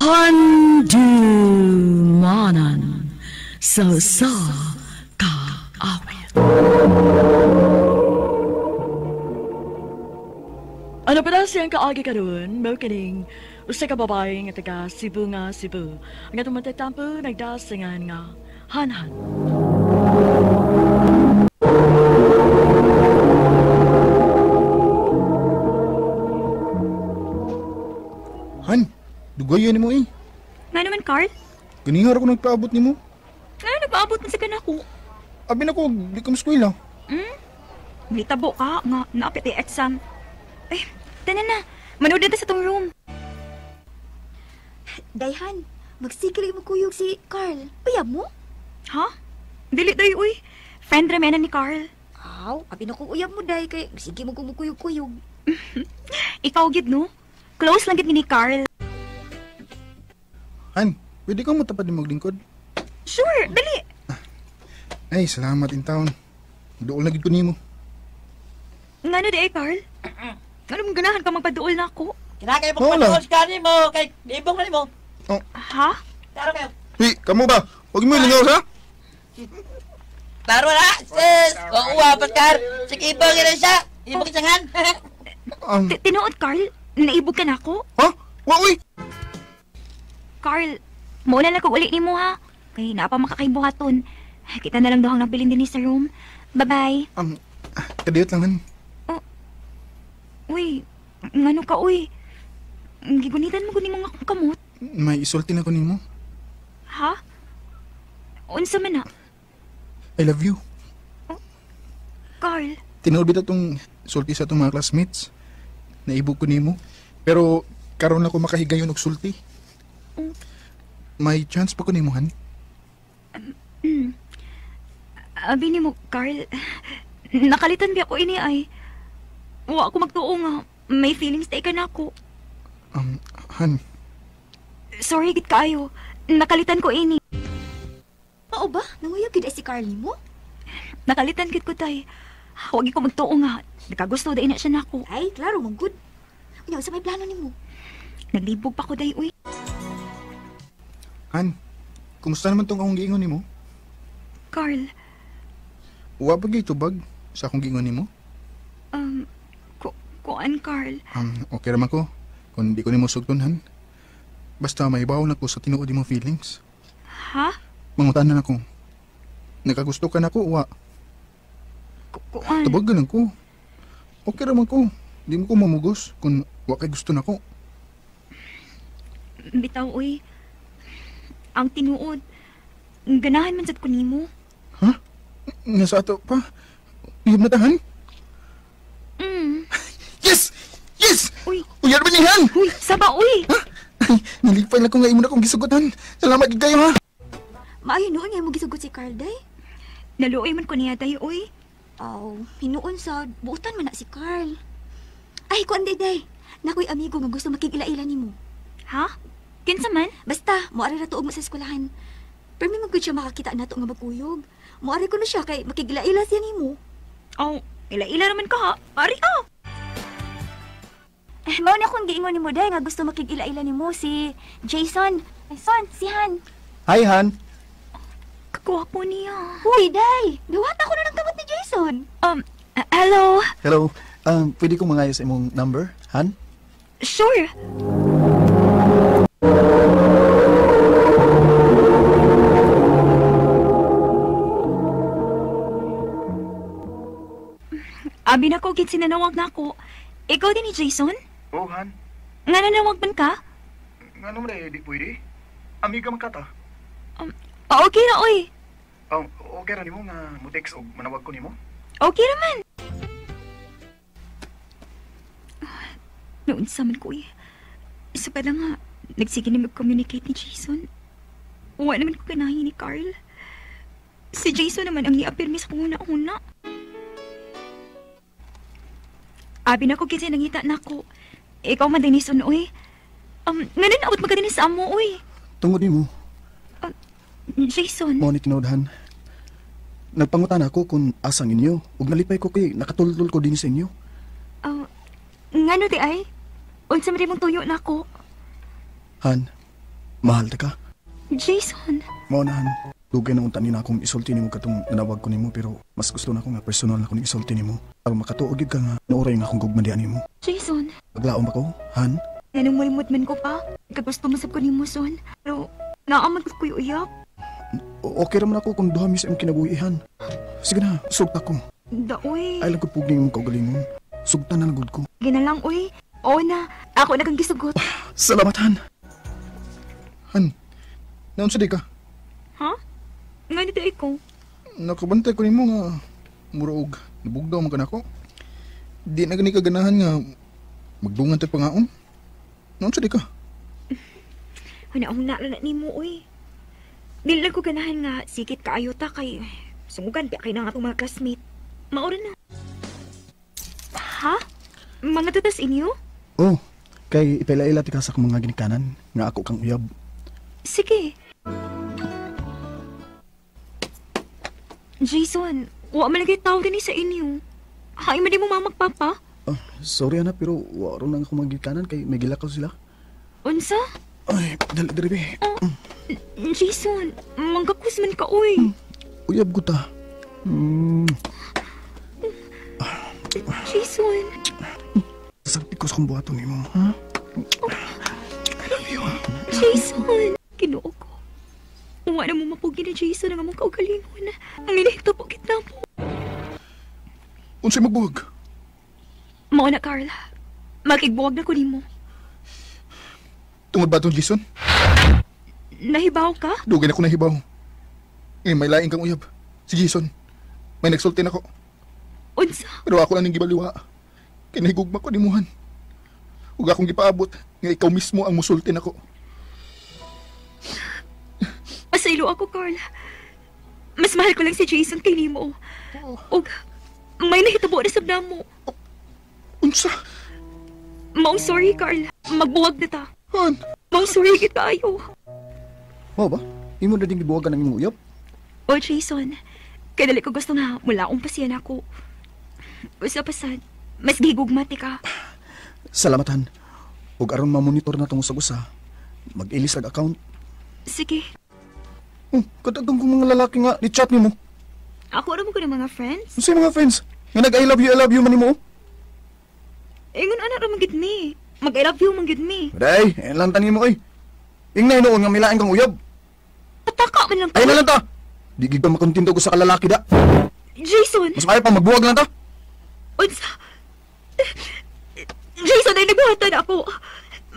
Handumanan sa usa ka awit. Ano pa na siyang kaagi karon, mao kining usa ka babae nga taga Cebu nga Cebu. Ang atong matatampo nagdasingan nga Hanhan. Han, dugayan nimo eh. Nga naman, Carl? Ganihar ako nagpaabot nimo. Nga nagpaabot man sa kanako. Abi na ko, di ka maskwela. Hmm? Mitabo ka nga naapit ay exam. Ay, tanan na. Manood na ta sa tong room. Dayhan, magsigil mo kuyog si Carl. Uyab mo? Ha? Dili day, uy. Friend ra ni Carl. Aw, abi na kong uyab mo, day. Kay sige mo kong mukuyog-kuyog. Ikaw gid, no? Close lang gid ni Carl. Han, pwede kang matapad ni maglingkod? Sure, dali. Ay, salamat in town. Dool na gid ko nimo. Ngano di ay, Carl? Ano mong ganahan ka magpaduol na ako? Kinakay mo paduol ka nimo kay ibong na nimo. Oh. Ha? Klaro kayo. Uy, kamo ba? Huwag mo ilingaw sa? Klaro na, sis. Oo, Pascal. Sige, ibong na siya. Ibong siya. Tinuod, Carl? Naibog ka na ako? Ha? Wa, uy! Carl, mauna lang kong uli nimo ha. Kay naa pa makakaibuhaton. Kita na lang duhang nagbilin din sa room. Bye-bye. Kadiyot lang, han. Oh. Uy, ngano ka, uy? Gigunitan mo guni mong akong kamot. May isulti na ko nimo. Ha? Unsa man na? I love you. Oh, Carl. Tinuod bitaw tong sulti sa atong mga classmates. Naibog ko nimo. Pero karon na ko makahigayon og sulti. Oh. May chance pa ko nimo, han? Abi nimo, Carl. Nakalitan biya ko ini ay. Wa ako magtuo nga may feelings tay ka nako. Han. Sorry gid kaayo. Nakalitan ko ini. Mao ba? Nanguyab gid si Carl nimo? Nakalitan gid ko tay. Wa gid ko magtuo nga nakagusto day na siya nako. Ay, klaro man gud. Unya unsa may plano nimo? Naglibog pa ko day uy. Han, kumusta naman tong akong giingon nimo? Carl. Wa pa gyud tubag sa akong giingon nimo? Kuan, Carl. Okay ra man ko kung di ko nimo sugton, Han. Basta mahibaw na ko sa tinuod imong feelings. Ha? Mangutan na ako. Nakagusto ka na ko, wa? Kuan. Tubag lang ko. Okay ra man ko. Di mo ko mamugos kung wa kay gusto nako. Bitaw, uy. Ang tinuod, ganahan man sad ko nimo. Ha? Nga sa ato pa? Uyab na tahan? Mm. Yes! Yes! Uy! Uyab ba niyan? Uy! Saba, uy! Ha? Ay, nalipay lang ko nga imo na akong gisugotan. Salamat gid kayo, ha? Maayo noon nga imo gisugot si Carl, day. Naluoy man ko niya, day, uy. Aw, hinuon sa buotan man na si Carl. Ay, kuan, day, day. Nakoy amigo nga gusto makig-ila-ila nimo. Ha? Kinsa man? Basta, moari ra tuog mo sa eskwelahan. Pero may magud siya makakita nato nga magkuyog. Moari ko na siya kay makig-ila-ila siya nimo. Aw, ila-ila raman ka ha. Ari ka. Eh, mao na akong giingon nimo day nga gusto makig-ila-ila nimo si Jason. Ay, son, si Han. Hi, Han. Kagwapo niya. Uy, day. Duwata ko na ng kamot ni Jason. Hello. Hello. Pwede kong mangayo sa imong number, Han? Sure. Abi na ko, gid sinanawag na ako. Ikaw din ni Jason? Oo, Han. Nga nanawag man ka? Nga naman eh, di pwede. Amiga man ka ta. Okay na, oy. Okay ra nimo nga mo-text og manawag ko nimo? Okay naman. Noon sa man ko eh. Isa pa lang nga, nagsige na mag-communicate ni Jason. Wa naman ko ganahin ni Carl. Si Jason naman ang niapirmi sa kong una-una. Abi na ko kasi nangita na ako. Ikaw man din ni Son, oy. Ngayon abot magka din sa amo, oy. Tungod nimo. Jason. Mao ni tinuodhan. Nagpangutan ako kung asang inyo. Ug nalipay ko kay nakatultol ko din sa inyo. Ngano di ay? Unsa man mong tuyo nako? Han, Mahal ta ka. Jason, Mao na, Han. Dugay na unta ni na akong isulti nimo katong nanawag ko nimo pero mas gusto na ko nga personal na ko ning isulti nimo. Aron makatuo gyud ka nga nauray nga akong gugma diha nimo. Jason, Paglaom ba ko, Han? nanong mulimot man ko pa. Kagusto mo sab ko nimo, Son. Pero naamad ko ko'y uyab. Okay ra man ako kung duha mi sa imong kinabuhi, Han. Sige na, sugta ko. Daoy, Ay lang ko pugning imong kaugalingon. Sugta na lang gud ko. ginalang uy. Oo na, ako na kang gisugot. Salamat, Han. Han, naunsa di ka? Ha? Nga nito ko. Nakabantay ko nimo nga mura og nabugdaw man ka nako. Di na gani ka ganahan nga magdungan ta'y pangaon. Naunsa di ka? Huna-huna na nimo uy. Dili lang ko ganahan nga sikit kaayo ta kay sungugan pa kay na nga atong mga classmate. Maura na. Ha? Mga tutas inyo? Oh, kay ipaila-ila ti ka sa akong mga ginikanan nga ako kang uyab. Sige. Jason, wa man lagi tao dinhi sa inyo. Hay man di mo mamagpapa? Ah, sorry ana pero wa ron ang akong mga ginikanan kay may gilakaw sila. Unsa? Ay, dali diri be. Jason, manggakus man ka oy. Uyab ko ta. Jason, Sakit ko sa kong buhaton nimo, ha? I love you. Jason! Ginoo ko. Wa na mo mapugi ni Jason ang among kaugalingon. Ang inihito po kita mo. Unsay magbuwag? Mao na, Carl. Makigbuwag na ko nimo. Tungod ba itong Jason? Nahibaw ka? Dugay na ko nahibaw. Eh, may laing kang uyab. Si Jason. May nagsulti na ko. Unsa? Pero ako lang ning gibaliwa. Kay nahigugma ko nimuhan. Ug akong gipaabot nga ikaw mismo ang musulti nako. Pasaylo ako, Carl. Mas mahal ko lang si Jason kay nimo. Og may nahitabo na sa mo. Unsa? Maong sorry, Carl. Magbuwag na ta. Han, Maong sorry kita ayo. Mao ba? Imo na ding gibuwagan ang imong uyab? O Jason, kay dali ko gusto nga mula akong pasiyan ako. Usa pa sad, mas gigugma ti ka. Salamat, Han. Ug aron ma-monitor na tong usag-usa, mag-ilis ag account. Sige, Oh, katagtong kong mga lalaki nga ni chat nimo. ako ra mo ko ng mga friends. Unsay mga friends? Nga nag I love you, I love you man nimo. oh. Ingon ana ra man gid mi. Mag I love you man gid mi. Day, eh, lang tanin mo oy. Ingay noon nga milain kang uyab. Pataka man lang Ay na lang ta. Di gid ka makontento ko sa kalalaki da. Jason, Mas maayo pa magbuwag lang ta. unsa? Jason ay nagbuhatan ako.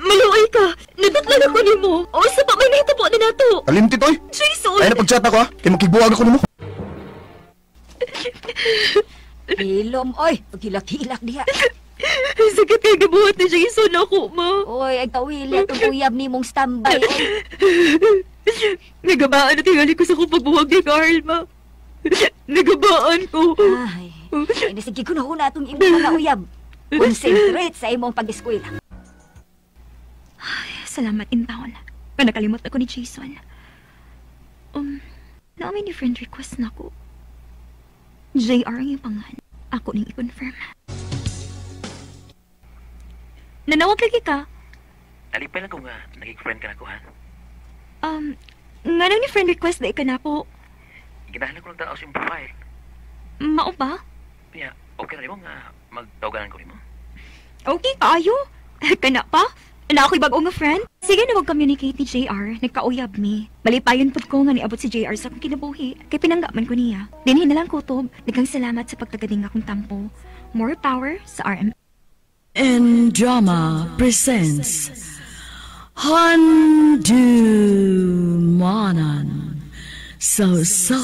Maluoy ka. Nadutlan ako nimo. Unsa pa may nahitabo na nato? Kalimtit oy. Jason! Ay na pag-chat ako ha. Kay makigbuwag ako nimo. Hilom, oy. Paghilak-hilak diha. Sakit kay gibuhat ni Jason ako, ma. Oy, ay kawili atong uyab ni mong standby, oy. Nagabaan na tingali ko sa kong pagbuwag ni Carl, ma. Nagabaan ko. Ay, ay nasige ko na una atong imong mga uyab. Concentrate sa imong pag-eskwela. Salamat in town. Panakalimot ako ni Jason. Naamay ni friend request na ko. JR ang iyong pangan. Ako ning i-confirm. Nanawag lagi ka. Nalipay lang ko nga, naging friend ka na ko, ha? Nga ni friend request na ka na po. Ginahan ko lang tanaw sa imong profile. Mao ba? Kaya, okay na nimo nga magtawagan ko nimo. Okay kaayo. Kana pa? Na ako'y bago nga friend? Sige na mag-communicate ni JR. Nagkauyab mi. Malipayon pud ko nga niabot si JR sa akong kinabuhi. Kay pinangga man ko niya. Dinhi na lang kutob. Daghang salamat sa pagtagading akong tampo. More power sa RM. And Drama presents Handumanan sa sa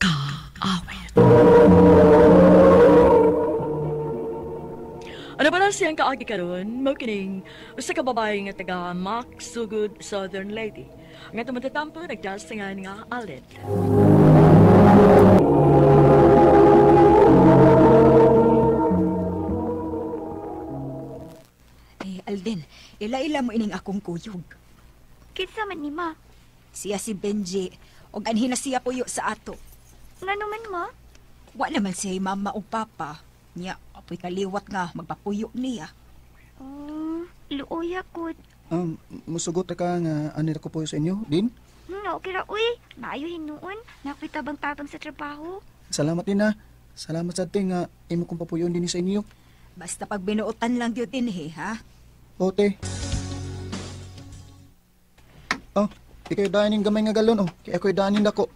kaawit. Ano ba na siyang kaagi karon? Mao kining usa ka babae nga taga Mac Sugod Southern Lady. Nga tumatatampo nagdasingan nga alit. Eh, Alden, ila-ila mo ining akong kuyog. Kinsa man ni ma? Siya si Benji, og anhi na siya puyo sa ato. Ngano man ma? Wa naman siya mama o papa. Nya, apoy kaliwat nga magpapuyo niya. Oh, luoya ko. Musugot ka nga ani ra ko po sa inyo, din? Okay ra, uy. Maayo hinuon. Nakoy tabang-tabang sa trabaho. Salamat din ha. Salamat sa ting nga imo kong papuyon din sa inyo. Basta pag binuotan lang gyud dinhi, ha? Ote. Oh, ikaw daanin gamay nga galon oh. Kay ako'y daanin dako.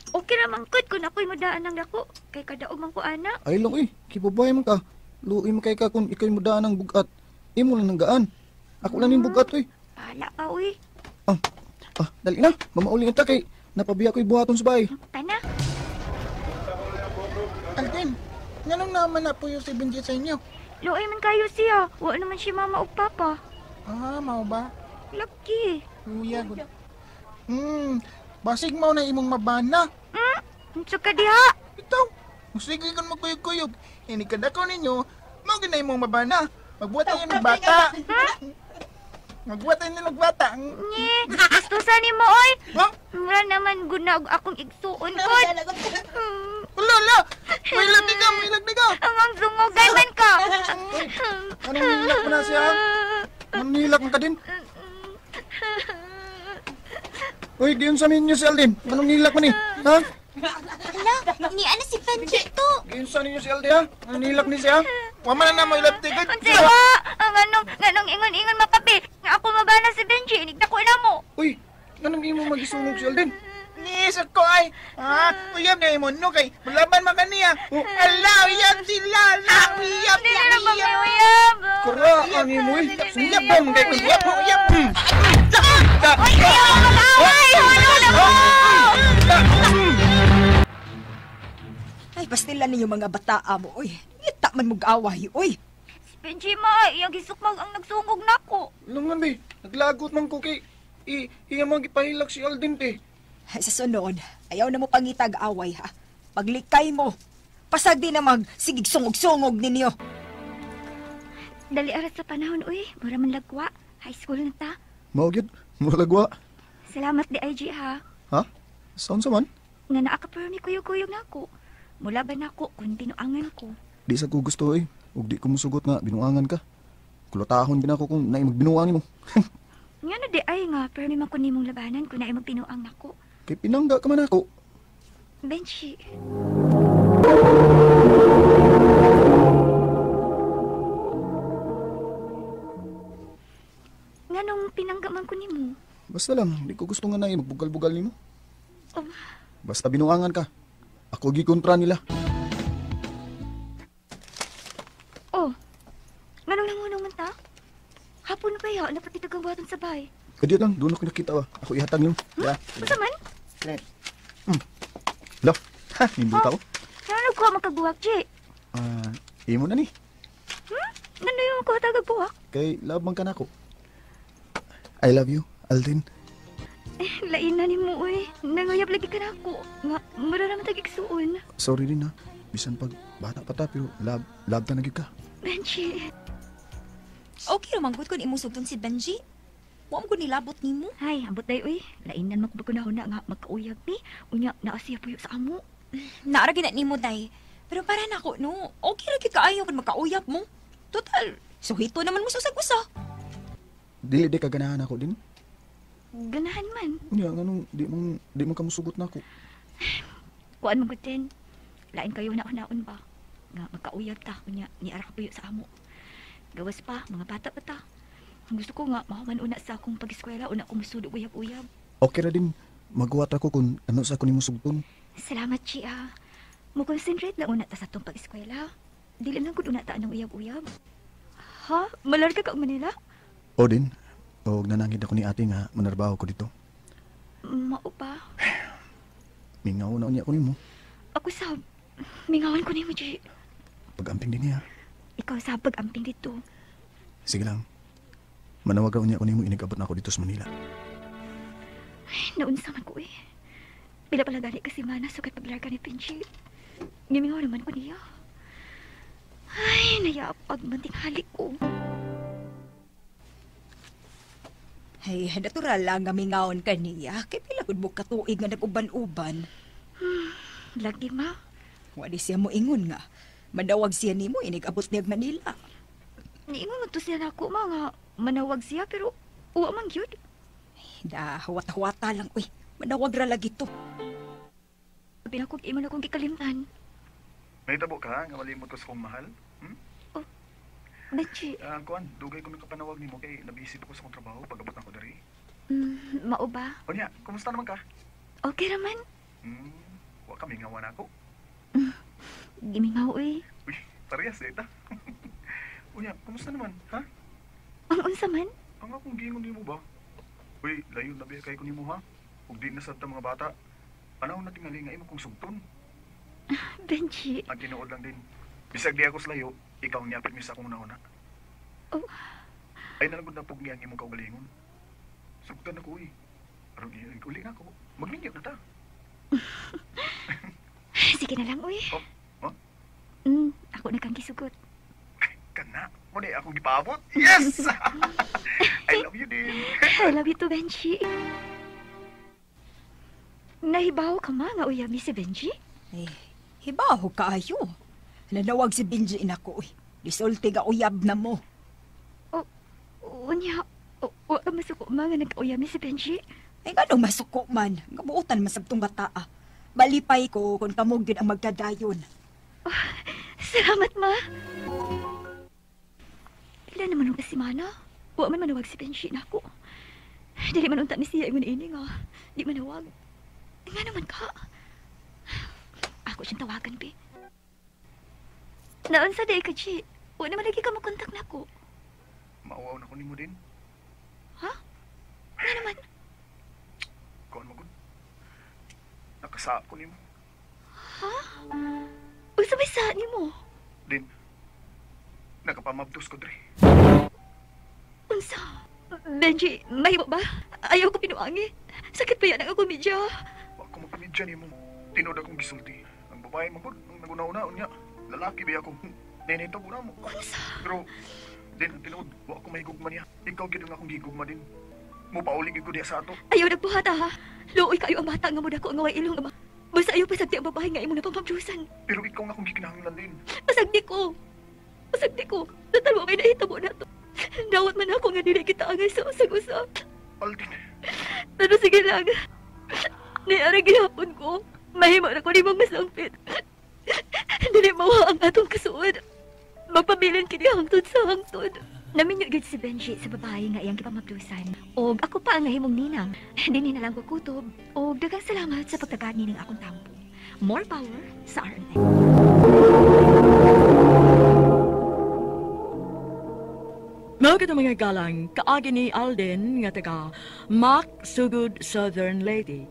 Okay ra man gud kung ako'y mudaan ng dako. Kay kadaog man ko ana. Ay lang eh, kibabay man ka. Luoy man kay ka kung ikaw'y mudaan ng bugat. Imo lang ng gaan. Ako lang ning bugat oy. Bahala ka, uy. Ah, dali na. Mamauli na ta kay napabiya ko'y buhaton sa bahay. Tana. Alden, nganong naman na po yung si Benji sa inyo? Luoy man kayo siya. Wa naman si mama ug papa. Ah, mao ba? Lucky. Luya, gud. Basig mao na imong mabana. Unsa ka diha? Itaw, sige kung magkuyog-kuyog. Ini kadako ninyo, mao gid na imong mabana. Magbuhat tayo ng bata. Magbuhat tayo ng bata. Nye, gustusan nimo oy. Ha? Mura naman gud na og akong igsuon gud. Wala, wala. May lagdi ka, may lagdi ka. Ang sungugan man ka. Anong nilak mo na siya? Anong nilak mo ka din? Uy, giyon sa ninyo si Alden. Anong nilak mo ni? Ha? Hala, ni ana si Benji to. Giyon sa ninyo si Alden ha? Anong nilak ni siya? Wa man na mo ilabti gud. Unsa wa? Ang anong ingon-ingon makabi. Nga ako mabana si Benji, inigdako na mo. Uy, anong imo magisunog si Alden? Niisip ko ay, ha? Uyab na imo no kay mulaban man kaniya. Ala, uyab sila, ala, uyab, Dili na ba uyab. may uyab? Kuraan ni mo eh. Uyab ba mo kay uyab, uyab. Uy, ayaw mag-away! Hulo na mo! Ay, pastila ninyo mga bataa mo, uy. Ngita man mo away, uy. Si Benji ma, iyang gisukmag ang nagsungog nako. Langan be, naglagot man ko kay iya mga gipahilak si Alden te. Ay, sa sunod, ayaw na mo pangitag away, ha? Paglikay mo. Pasag di na mag sigig sungog-sungog ninyo. Dali aras sa panahon, uy. Mura man lagwa. High school na ta. Mao gyud, mura lagwa. Salamat di IG ha. Ha? Sound sa man? Nga naa ka pero ni kuyog-kuyog nako. Mula ba nako kung binuangan ko. Di sa ko gusto eh. Ug di ko musugot nga binuangan ka. Kulotahon gina ko kung naay magbinuang nimo. Nga na di ay nga pero man ko nimong labanan kung naay magbinuang nako. Kay pinangga ka man ako. Benji. Nganong pinangga man ko nimo? Basta lang, di ko gusto nga naay magbugal-bugal nimo. Oh. Basta binuangan ka. Ako gikontra nila. Oh. Nganong nangunong man ta? Hapon pa ya, napatitag ang buhaton sa bahay. Kadiyo lang, doon ako nakita ba. Ako ihatag nimo. Ya. Unsa man? Lo. Ha, nindot ako. Ngano nagkuha man kag buhak, Ji? Ah, imo na ni. Ngano yung kuha tagag buhak? Kay love man ka nako. I love you, Alden. Eh, lain na nimo uy. Nangayab lagi ka nako. Nga mura naman tag igsuon. Sorry din ha. Bisan pag bata pa ta pero love love ta na gyud ka. Benji. Okay ra man gud kun imong sugton si Benji. Wa mo gud nilabot nimo. Ay, ambot day uy. Lainan man ko bago na nga magkauyab mi. Unya naa siya puyo sa amo. Naara gid na nimo day. Pero para nako no, okay ra gyud kaayo kun magkauyab mo. Total, suhito naman mo sa usag-usa. Dili di ka ganahan ako din. Ganahan man. Unya nganong di mo ka musugot nako. Kuan man gud din. Lain kayo na unaon ba? Nga magkauyab ta unya ni ara ka puyo sa amo. Gawas pa, mga bata pa ta. Ang gusto ko nga mahuman una sa akong pag-eskwela, una ko musud og uyab-uyab. Okay ra din. Maghuwat ako kung ano sa ako nimo sugton. Salamat, Chia. Mo concentrate lang una ta sa atong pag-eskwela. Dili lang gud una ta anong uyab-uyab. Ha? Malarga ka og Manila? O din. Og nanangid ako ni ate nga manarbaho ko dito. Mao pa. Mingaw na unya ko nimo. Ako sab, mingawan ko nimo, Chi. Pag-amping din niya. Ikaw sab pag-amping dito. Sige lang. Manawag ra unya ko nimo inigabot na ako dito sa Manila. Ay, naunsa man ko eh. Pila pala gani kasi mana sukat paglarga ni Pinchy. Gimingaw naman ko niya. Ay, nayapag man tinghali ko. Ay, natural lang nga mingawon ka niya. Kay pila gud mo katuig nga nag-uban-uban. Lagi ma. Wa di siya mo ingon nga. Mandawag siya nimo inig abot niya Manila. Niingon man to siya nako ma nga Manawag siya pero uwa man gyud. Da, huwata-huwata lang, uy. Manawag ra lagi to. Sabi na kog imo na kong gikalimtan. Nahitabo ka nga malimot ko sa kong mahal? Hmm? Oh, Benji. Kuan, dugay ko nakapanawag nimo kay nabisi ko sa akong trabaho pag-abot nako diri. Mao ba? Unya, kumusta naman ka? Okay raman. Wa ka mingawan ako. Gimingaw uy. Uy, parehas ta. Unya, kumusta naman, ha? Ang unsa man? Ang akong giingon nimo ba? Uy, layo na biya kay ko nimo ha. Ug di na sad ta mga bata. Panahon na tingali nga imo kong sugton. Benji. Ang tinuod lang din. Bisag di ako sa layo, ikaw ang niapit mi sa akong una-una. Oh. Ay nalagod na pug niya ang imong kaugalingon. Sugtan ako uy. Aron uli na ako. Magminyo na ta. Sige na lang uy. Oh, oh? Ako na kang gisugot. Kana, mo na akong gipaabot. Yes! I love you din. I love you too, Benji. Nahibaw ka ma nga uyab ni si Benji? Eh, hibaho kaayo. Nanawag si Benji inako, uy. Disulti ga uyab na mo. Oh, unya, wa ka masuko ma nga nagkauyab ni si Benji? Ay, ganong masuko man. Nga buotan man sabtong bataa. Balipay ko kung kamog yun ang magdadayon. Oh, salamat, ma. Pila naman ang kasimana. Wa man manawag si Benji nako. Dili man unta ni siya ingon ini nga. Di manawag. Nga naman ka. Ako siyang tawagan, be. Naunsa day ka, Chi. Wa naman lagi ka makontak nako. Mauaw na ko nimo din. Ha? Nga naman? Kuan magud. Nakasaap ko nimo. Ha? Unsa may sa nimo? Din. Nakapamabdos ko dre. Unsa? Benji, mahimo ba? Ayaw ko pinuangi. Sakit pa yan ang akong media. Wa ko magpamedya nimo. Tinuod akong gisulti. Ang babae magud ang naguna-una unya. Lalaki ba ako? Nenito ko na mo. Unsa? Pero din ang tinuod, wa ko mahigugma niya. Ikaw gid ang akong gigugma din. Mupauli gid ko diha sa ato. Ayaw nagbuhat ha. Luoy kayo ang bata nga mo dako nga way ilong ama. Basta ayaw pasagdi ang babae nga imong napamamdyusan. Pero ikaw nga akong gikinahanglan din. Pasagdi ko. Pasagdi ko. Natalwa may nahitabo na to. Dawat man ako nga dili kita angay sa usag-usa. Aldin. Pero sige lang. Niara gihapon ko. Mahimo na ko nimong masangpit. Dili mawa ang atong kasuod. Magpabilin kini hangtod sa hangtod. Naminyo gid si Benji sa babae nga iyang gipamabdusan. Og ako pa ang nahimong ninang. Dinhi na lang ko kutob. Og daghang salamat sa pagtagad nining akong tampo. More power sa RNN. Mao kadto mga galang kaagi ni Alden nga taga Mac Sugod Southern Lady.